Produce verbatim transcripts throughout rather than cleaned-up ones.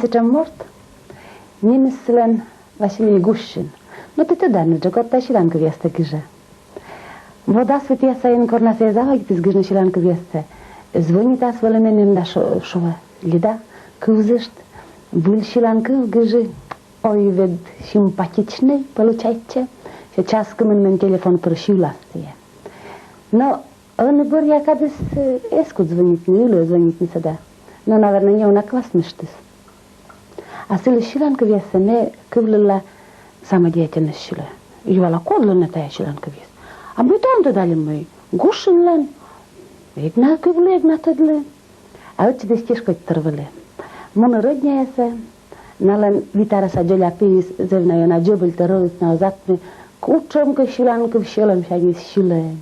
Сэтшӧм морт, нимыс сылӧн Василий Гущин. Но тэ тӧданныд жӧ, код тайӧ сьыланкывъястӧ гижӧ. Вот ас витъяса ин, кор на сійӧ заводитіс гижны сьыланкывъястӧ, звонитас вӧлі меным да шуӧ: «Лида, кывзышт, выль сьыланкыв гижи, ой, вед симпатичнӧй получайтчӧ». Час кымын мен телефон пыр сьылас сійӧ. Но ӧні бӧръя кадыс эз кут звонитны, ылі звонитны сідз да. Но, наверно, неуна квасмыштіс. А сылысь сьыланкывъяссӧ ме кывлыла «Самодеятельность» сьылӧ. Юала, кодлӧн нӧ тайӧ сьыланкывъяс. А ме ӧні тӧдалі, мый Гущинлӧн. Эг на кывлы, эг на тӧдлы. А ӧтчыдысь тышкодьтор вӧлі. Муні родняясӧ, налӧн вит арӧса дзоля пиыс зэв на ёна дзебыльтӧ, рӧыс на оз аттьӧ, кутшӧмкӧ сьыланкыв сьӧлӧмсяньыс сьылӧ.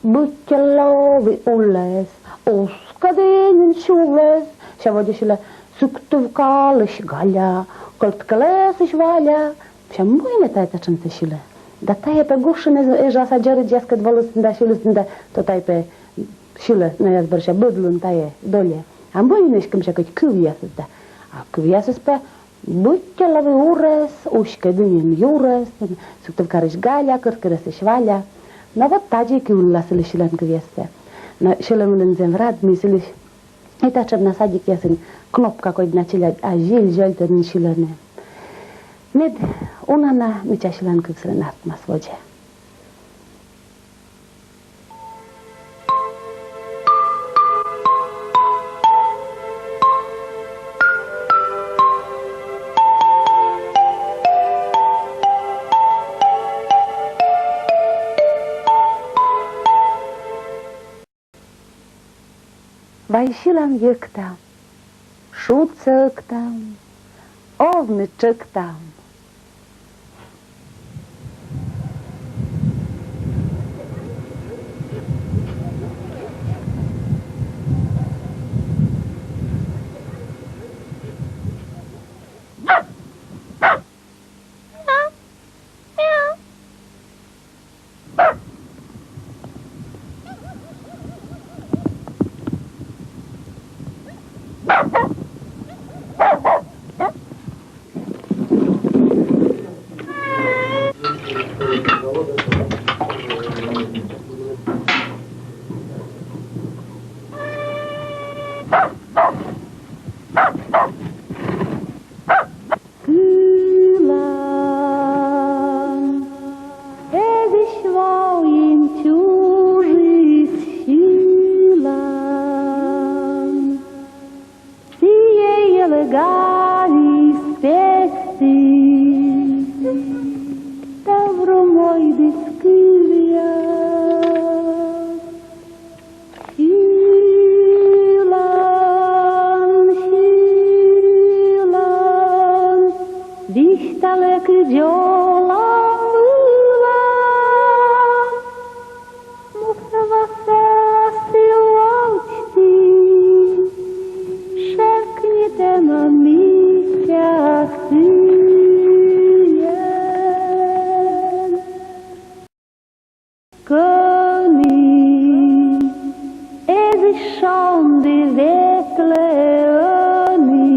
Быттьӧ лои улӧс, ускӧді нин сюлӧс. Сэсся водзӧ сьылӧ: Сыктывкалысь Галя, Кӧрткерӧсысь Валя. Сэсся мый нӧ тайӧ татшӧмтӧ сьылӧ? Да тайӧ пӧ Гущин эжаса дзоридзьяскӧд волісны да сьылісны да, то тайӧ пӧ сьылӧ наяс бӧрся быд лун тайӧ доле. А мый нӧ эськӧ мися кӧть кывъясыс да? А кывъясыс пӧ: быттьӧ лои улӧс, ускӧді нин юрӧс, Сыктывкарысь Галя, Кӧрткерӧсысь Валя. Но вот тадзи кывлыла сылысь сьыланкывъяссӧ. Но сьӧлӧм вылын зэв рад, мый сылысь и татшӧм на садикъясын кнопка кодь на челядь а зиль-зяльтӧ нин сьылӧны. Мед уна на мича сьыланкыв сылӧн артмас водзӧ. Вай сьылам-йӧктам, шудсӧ ӧктам, овны тшӧктам. Сылӧн, эзысь воин чужис сьылан. Сійӧ йӧлӧгаыс петіс, тавру мойдіс кывъяс. Сьылан, сьылан, висьталӧ кыдз олан вылӧ. Муса васас и локтіс, шеркнитӧ на мися сійӧн. Кӧні эзысь шонді ветлӧ ӧні,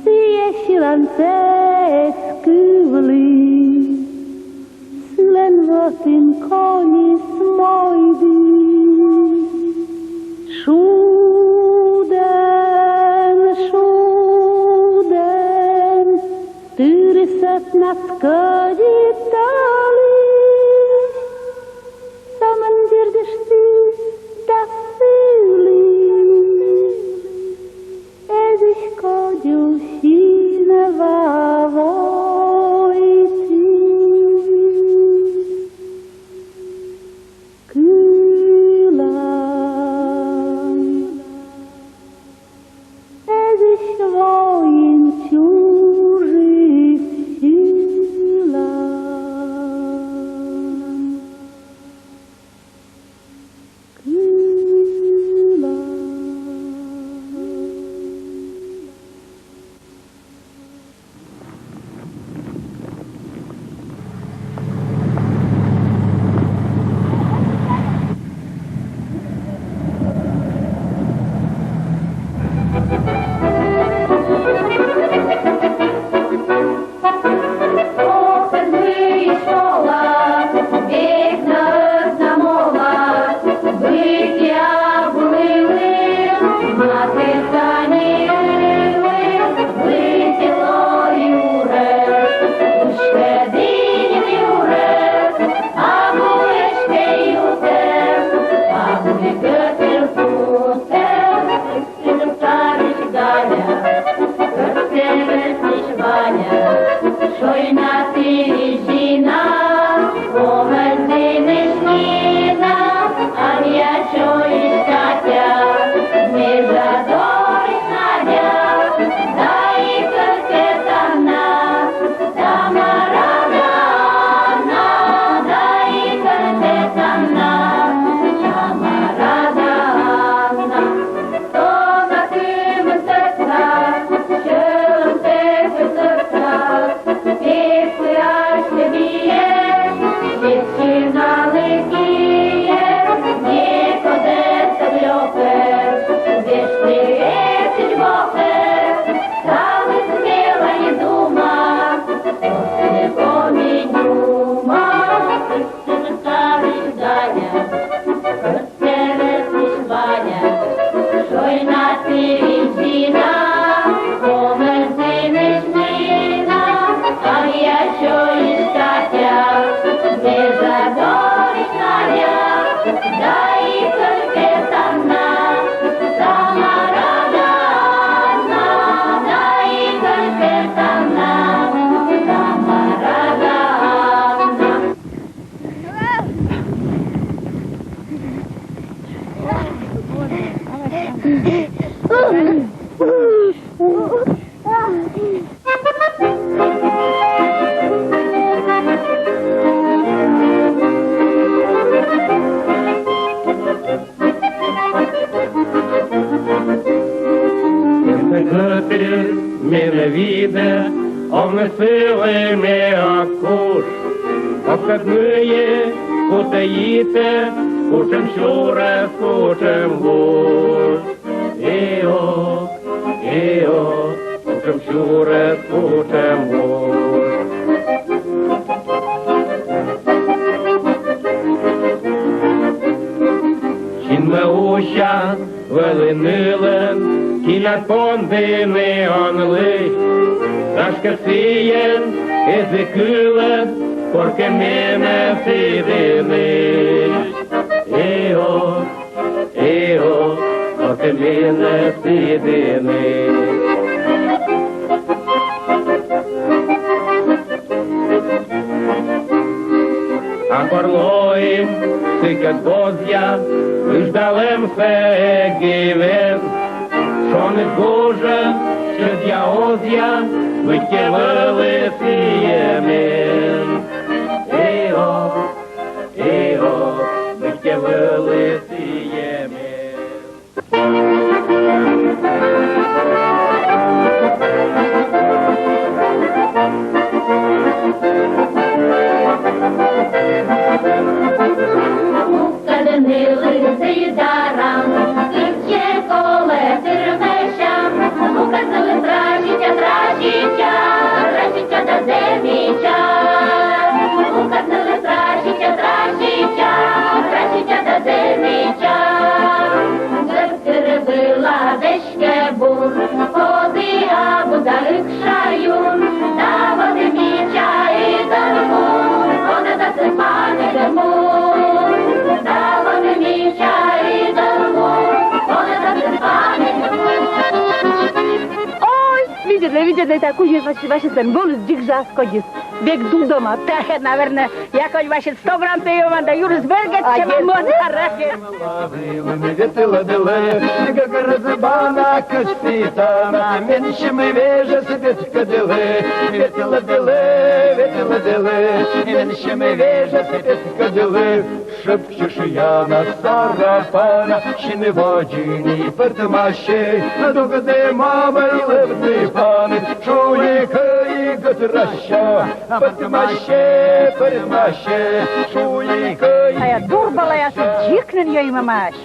сійӧ сьылансӧ эз кывлы. Сылӧн вотын коньыс мойдіс. Шудӧн, шудӧн, тырыс ӧтнас кӧдзыд тӧлысь, сӧмын дзирдыштіс да сылы. Эзысь кодзув синва войтіс. Кылан, эзысь воин чужис сьылан. Сылы ме ог куш, ог кӧть мыйы, кутӧ-йитӧ, кутшӧм сюрӧс, кутшӧм вуж. Э-о, э-о, кутшӧм сюрӧс, кутшӧм вуж. Синмӧ уся вӧлі нылӧн, кинад пондыны он лысьт. Гашкӧ, сійӧн эз и кылӧд, коркӧ менӧ сідзинысьт. Э-о, э-о, коркӧ менӧ сідзинысьт. А кор лоим сыкӧд гозъя, ыждалӧмсӧ эг и вен. Шоныд гожӧ, сьӧдъя-озъя, быттьӧ вӧлі сійӧ мен. Э-о, э-о, быттьӧ вӧлі сійӧ мен. Мукӧд нылыс ӧд даран, кытчӧ колӧ, тырмӧ сям. Мукӧд нылыс траситча, траситча, траситча да зэв мича. Мукӧд нылыс траситча, траситча, траситча да зэв мича. Гӧрд кыр вылад эськӧ бур, коді абу да ыкша юн. Да вот и мича идӧн мун, коді да сы паныд мун. Да вот и мича идӧн мун, коді да сы паныд мун. Ой, видзӧдлӧй, видзӧдлӧй, тайӧ Кузьма Вась-, Васьыслӧн вӧлыс дзик жас кодьыс. Бек дудӧма. Тайӧ, наверно, Яков Васьыс сто грамм пӧ ёма да юрыс бергӧдчӧма. Мон арахи. Ветлӧдлӧй, гӧгӧрыс бана кӧсйӧ тані, менсьым вежӧс петкӧдлӧй. Ветлӧдлӧй, ветлӧдлӧй, менсьым вежӧс петкӧдлӧй. Шыпсьы шыяна сарапана, син водзын и пӧртмасьӧй, дугдӧма вӧлі лӧвтӧ паныд, шуйи кӧи гӧтрасьӧ, пӧртмасьӧй, пӧртмасьӧй, шуйи кӧи. Тайӧ дурбалаяс дзик нин йӧймӧмаӧсь.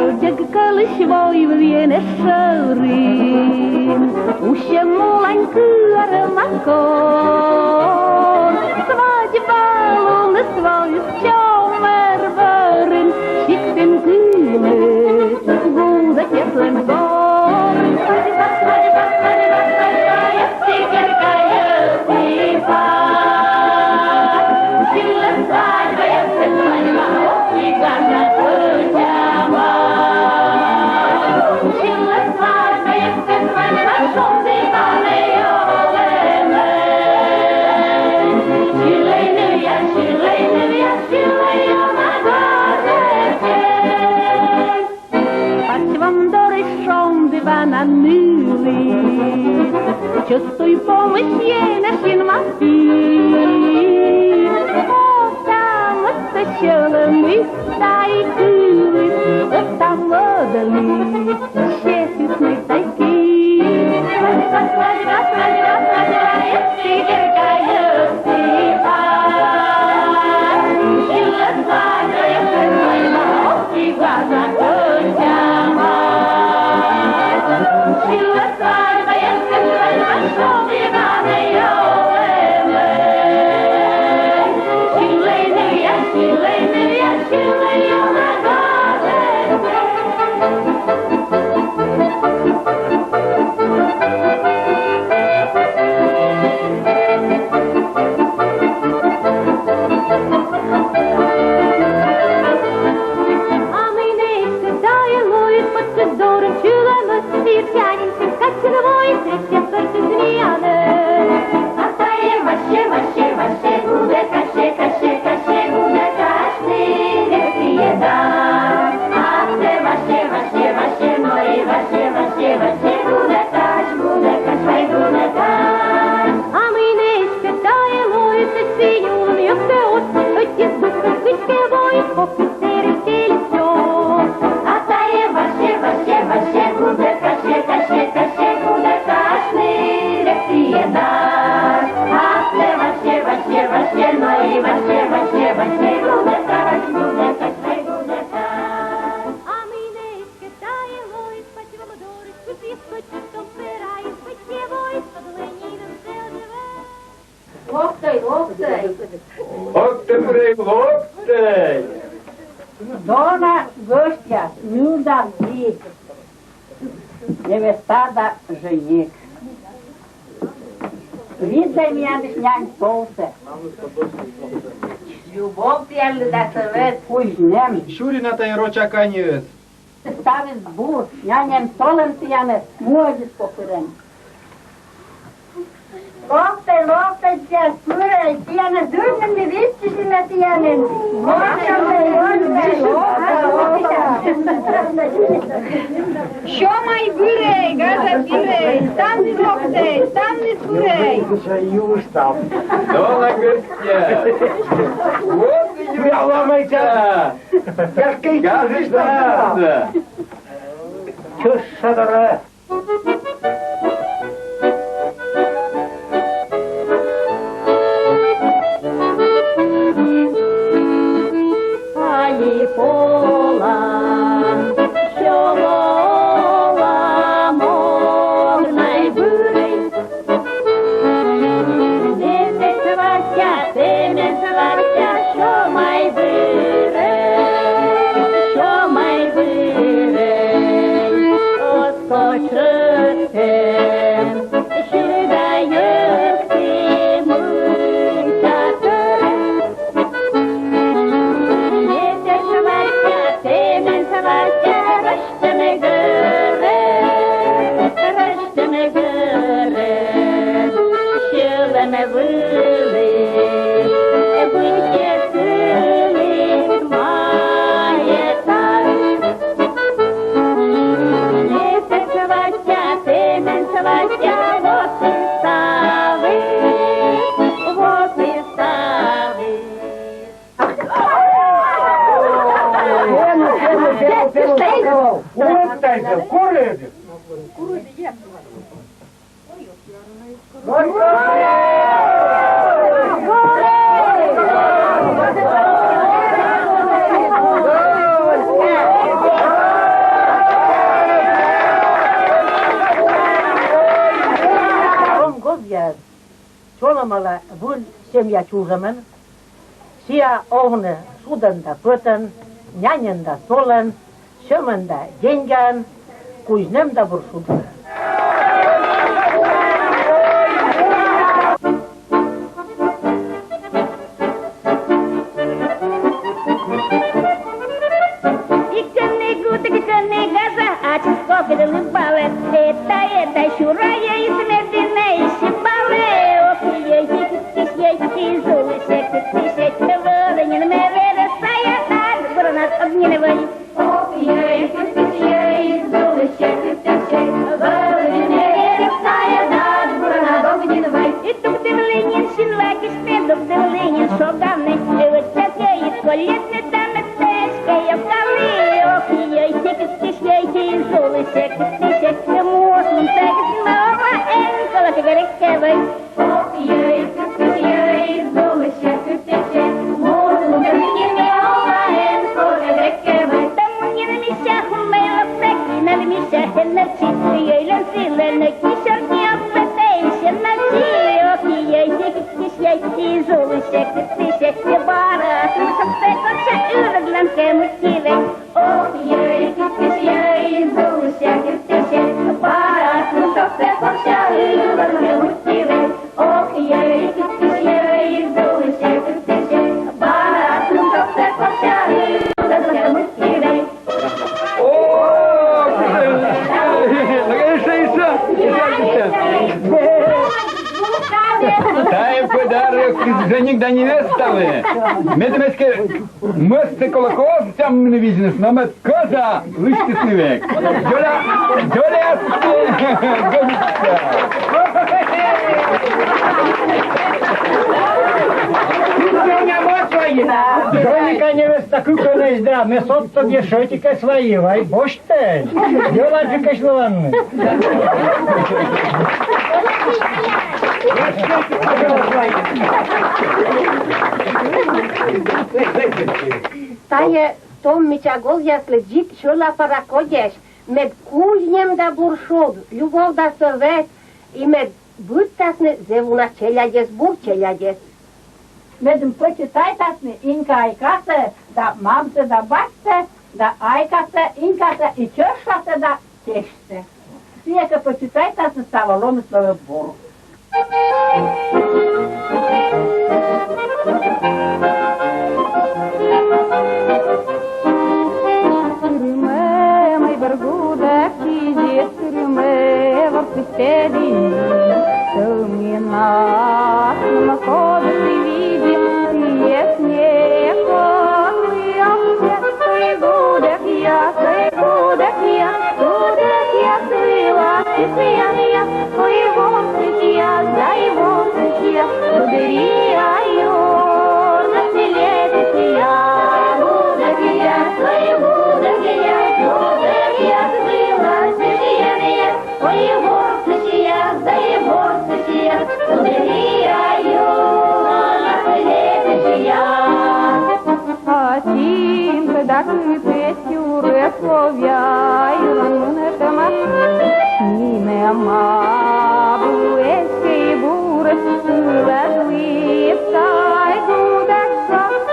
Дзик кӧлысь войвыв енэж шӧрын усьӧ мулань кыӧрма кор. Свадьба луныс воис чомӧр бӧрын, сиктын кымын гузӧ тьӧплӧн бор. Пасьвом дорысь шонді вана нылі, чӧс туй помысь енэжйын ма пи. Ӧта мӧдтӧ сьӧлӧмыс тай кылыс, ӧта мӧдӧны сетысны тай ки. Локтӧй, локтӧй. Локтӧй, локтӧй. Дона гӧсьтъяс, нылдас зи, невеста да жених. Видзӧй миянлысь нянь солсӧ. Любовь тіянлы да сӧвет. Кузь нэм. Сюри на тай рочаканьыс. Ставыс бур, нянь солӧн тіянӧс муӧдзыс кокырӧн. Локтӧй, локтӧй, тіян сюрӧй, тіянӧс дыр нин виччысим на тіянӧс. Локтӧй, локтӧй, локтӧй. Сёмӧй-бырӧй, газа пирӧй, ставныс локтӧй, ставныс бырӧй. Дона гӧсьтъяс. Вот и юралам. Чӧжсӧ дорӧ. Али полан, сьӧлӧ олам, огнай бырӧй. Нетӧ сватя, пемен сватя, сёмӧй-бырӧй, сёмӧй-бырӧй, оз кочӧртӧм, сюда йӧктӧм мунтӧ. Нетӧ сватя, пемен сватя, рӧстӧм гӧрӧ, рӧстӧм гӧрӧ, сьӧлӧм вылын, быттьӧ сылысь майӧ тан. Нетӧ сватя, пемен сватя, вот и ставыс, вот и ставыс. Малы выль семья чужӧмын, сійӧ овны шудӧн да пӧтӧн, няньӧн да солӧн, сьӧмӧн да деньгаӧн, кузь нэм да бур шуд. И кӧні гудӧк, и кӧні гажа, ачыс кокыд лыбалӧ. Этай, этай, сюрайӧ, и смердинӧ, и сибалӧ. Ох, йӧй, и кыптысь, йӧй, и зулысь, и кыптысь, йӧй. Вӧлі нин ме верӧс сайӧ, тадз быронад ог нин вӧй. Ох, йӧй, и кыптысь, йӧй, и зулысь, и кыптысь, йӧй. Вӧлі нин ме верӧс сайӧ, тадз быронад ог нин вӧй. И дугдывлі нин синва кисьтны, дугдывлі нин шоганны. И вӧтчасны, и кольӧдны да мед эськӧ ёкалӧ. Ох, йӧй, и кыптысь, йӧй, и зулысь, и кыптысь, йӧй. Муыс лун тӧгис ме овла, эн колӧ кӧ грекӧ вӧй. Ох, йӧй, кыптысь, йӧй, и зулысь, и кыптысь, йӧй. Муыс лун тӧгис ме овла, эн колӧ кӧ грекӧ вӧй. Томмун нин мися, хумӧй локтӧ, кинан мися, эн навчи. Йӧйлӧн сылӧн кисёркӧ ог пӧт, эн навчи. Ох, йӧй, и кыптысь, йӧй, и зулысь, и кыптысь, йӧй. Бара сын шогсӧ корся, ылӧдлан кӧ мыти вӧй. Ох, йӧй, и кыптысь, йӧй, и зулысь, и кыптысь, йӧй. Бара сын шогсӧ корся, ылӧдлан кӧ мыти вӧй. Ох, йӧй, и кыптысь, йӧй, и зулысь, и кыптысь, йӧй. Бара сын шогсӧ корся, ылӧдлан кӧ мыти вӧй. О, ещё, ещё, ещё, ещё. Тайӧ подарок жених да невесталы. Медым эськӧ мӧстӧ колӧ козсянь мунны видзны, но мед коза лысьтісны век. Дзоля, дзоля. Жених да невеста кыкӧнӧсь да, ме содтӧд ещӧ ӧтикӧс вайи, вай босьт. Ёладжи кӧсъя лоны. Тайӧ том мича гозъяслы дзик сьӧла пара кодьӧсь, мед кузь нэм да бур шуд, любовь да сӧвет, и мед быдтасны зэв уна челядьӧс, бур челядьӧс. Медым почитайтасны инька-айкасӧ да мамсӧ да батьсӧ да айкасӧ, инькасӧ и тьӧшасӧ да тешсӧ. Сійӧ кӧ почитайтасны, ставӧн лоӧ бур. Тырмӧ мый бӧр гудӧк кизис, тырмӧ ворсіс педіс. Сӧмын асьным кодӧс и видзим, сійӧс некод ог тӧд. Ой, гудӧкъяс, ой, гудӧкъяс, гудӧкъяс, вылас сиянъяс, ой, ворсысьяс да и ворсысьяс, гудыръя ёртӧ летысьяс. Гудӧкъяс, ой, гудӧкъяс, гудӧкъяс, вылас сиянъяс, ой, ворсысьяс да и ворсысьяс, гудыръя ёртӧ летысьяс. Ачым тӧда, кытысь сюрӧс ловъя, юрын мунӧ тӧмак. Нинӧм абу эськӧ и бурӧс, ылӧдлы тай гудӧк.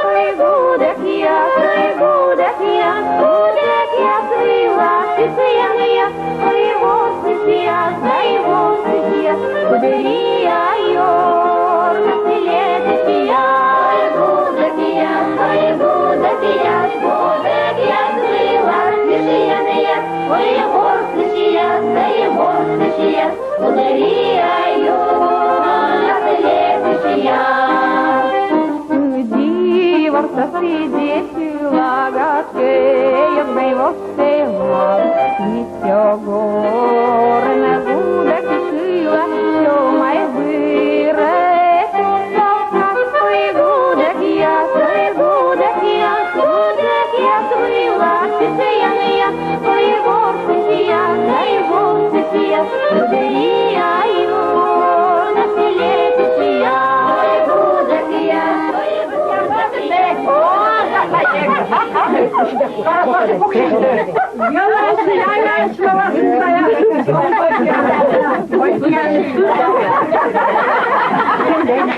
Ой, гудӧкъяс, ой, гудӧкъяс, гудӧкъяс, вылас сиянъяс, ой, ворсысьяс да и ворсысьяс, гудыръя ёртӧ летысьяс. Ой, гудӧкъяс, ой, гудӧкъяс, гудӧкъяс, вылас сиянъяс, ой, ворсысьяс да и ворсысьяс, гудыръя ёртӧ летысьяс. Ыджыд ворсас сідзи сьылас, гатке ёгмӧй ворсӧ лав. Висьтӧм горын гудӧк сьылӧ, сьӧмӧй вырӧ тусовкӧ. Ой, гудӧкъяс, ой, гудӧкъяс, гудӧкъяс, вылас сиянъяс, ой, ворсысьяс да и ворсысьяс, гудыръя ёртӧ летысьяс. Ой, гудӧкъяс, ой, гудӧкъяс.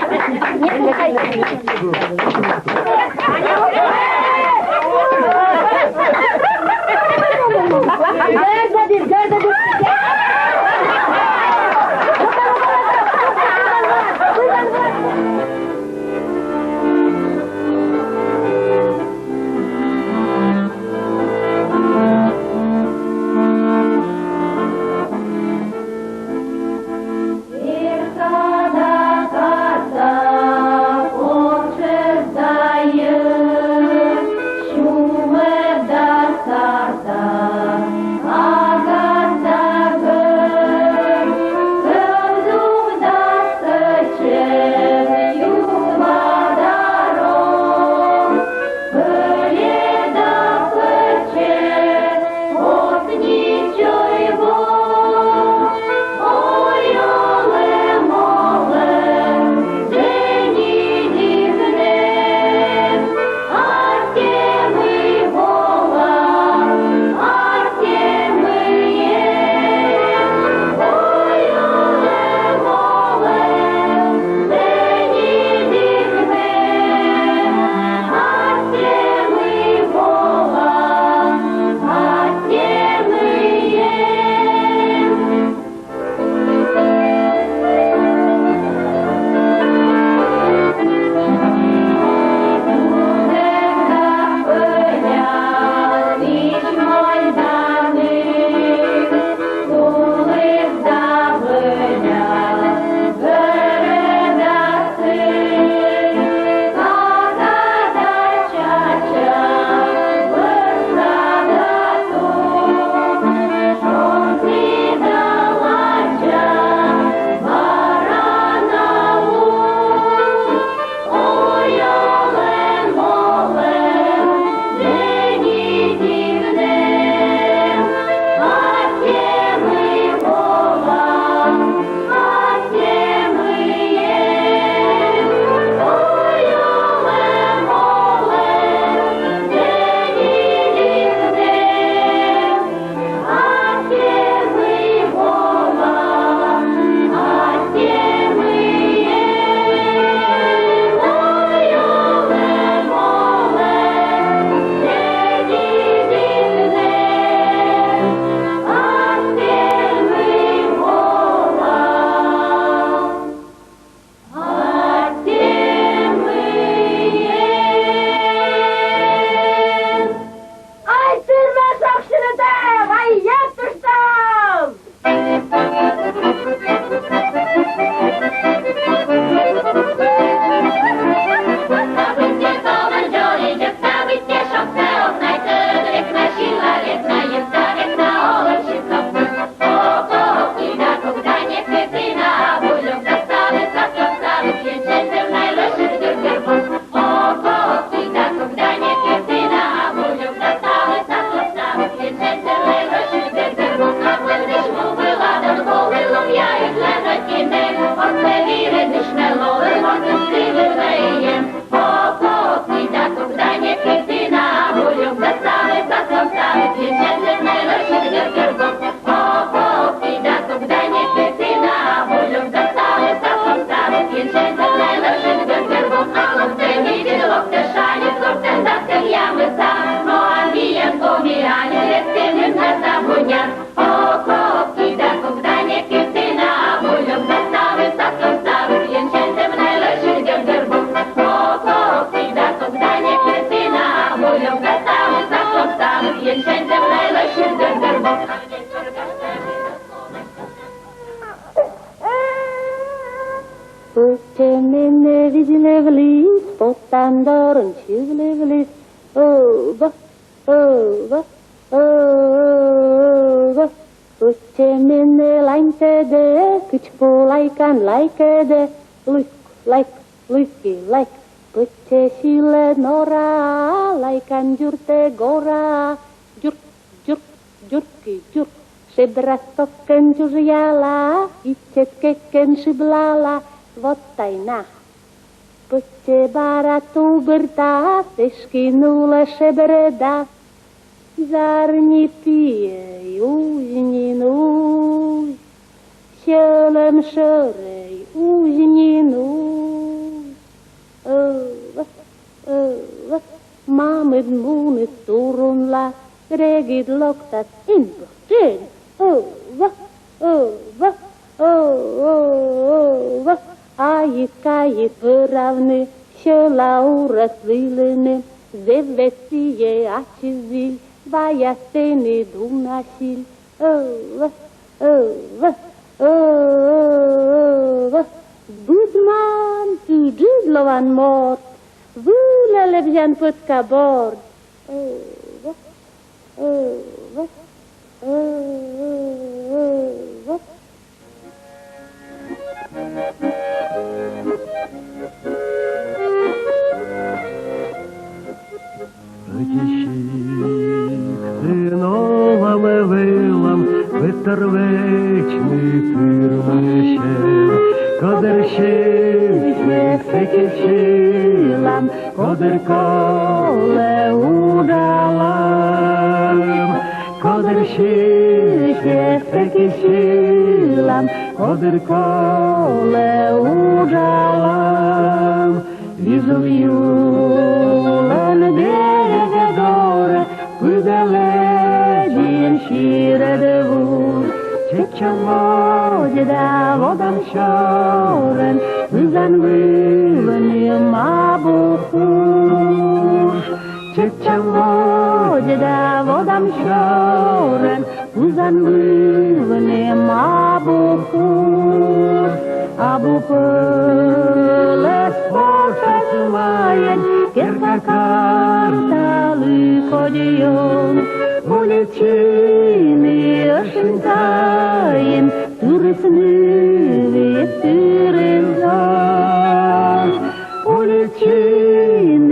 Тандорын сьывлывліс: ӧвӧ, ӧвӧ, ӧвӧ. Пӧчӧ менӧ ланьтӧдӧ, кыдз пу лайкан лайкӧдӧ. Луйк, лайк, луйки, лайк. Пӧчӧ сьылӧ нора, лайкан дзуртӧ гора. Дзурк, дзурк, дзурки, дзурк. Шебрас кокӧн чужъяла, ичӧт кекӧн шыблала. Вот тай на. Пӧчӧ бара тубыртас, эшкын улӧ шебрӧдас. Зарни пиӧй, узь нин узь, сьӧлӧм шӧрӧй, узь нин узь. Ӧвӧ, ӧвӧ, мамыд муніс турунла, регыд локтас, эн бӧрдӧй. Ӧвӧ, ӧвӧ, ӧвӧ. Айыд-кайыд пӧравны, сьӧла урӧс вылыны. Зэв весиг ачыс зіль, ваяс тэныд уна силь. Ӧвӧ, ӧвӧ, ӧвӧ. Быдман ыджыд лоан морт, вылӧ лэбзян пӧтка борд. Ӧвӧ, ӧвӧ, ӧвӧ. Ӧти сиктын олам вӧлам, быттьӧ вӧчны тырмысьӧм. Кодыр сьывсьӧ, сэки сьылам, кодыр колӧ, уджалам. Кодыр сьывсьӧ, сэки сьылам, кодыр колӧ, уджалам. Визув юлӧн берег дорӧ пыдӧ лэдзин сирӧд вуж. Чеччан водз да водам сёрӧн пызан вывны абу пуш. Чеччан водз да водам сёрӧн пызан вывны абу пуш. Абу пӧлӧс пошас майӧн, керка карталы кодь ён. Уличын ӧшинь сайын тырисны вит тырис зон. Уличын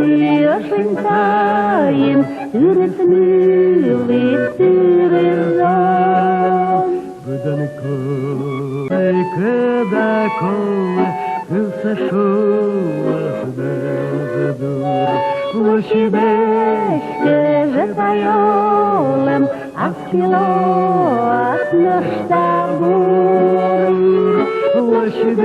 ӧшинь сайын тырисны вит тырис зон. Быдӧн кӧ-, кӧ да колӧ, кывсӧ шулас бӧрзӧ дур. Лӧсьыд эськӧ жӧ тай олӧм, аски лоас нӧшта бур. Лӧсьыд